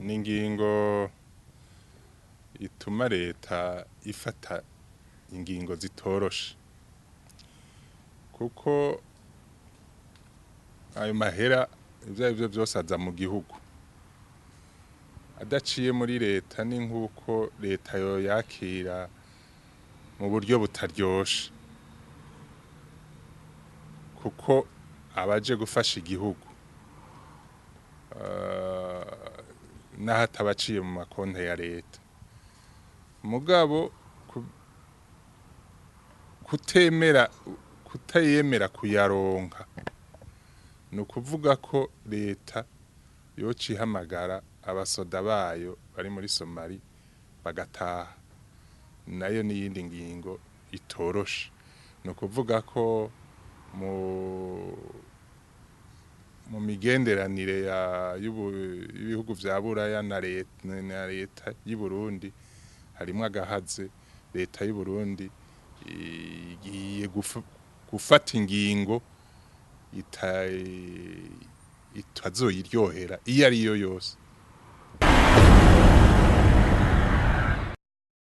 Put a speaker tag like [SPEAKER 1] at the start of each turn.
[SPEAKER 1] Ni ingingo ituma leta ifata ingingo zitoroshe, kuko ayo mahera ibyo ari byo byose aza mu gihugu adaciye muri leta, ni nk'uko leta yoyakira mu buryo butaryoshe, kuko abaje gufasha igihugu n'aho atabaciye mu makonti ya leta, mugabo kutemera kutayemera kuyaronka ni ukuvuga ko leta yoca ihamagara abasoda bayo bari muri Somali bagataha, nayo n'iyindi ngingo itoroshe. Ni ukuvuga ko mu migenderanire y'ibihugu vya Buraya na leta y'u Burundi harimwo agahaze. Leta y'u Burundi igiye gufata ingingo itazoyiryohera iyo ari yo yose.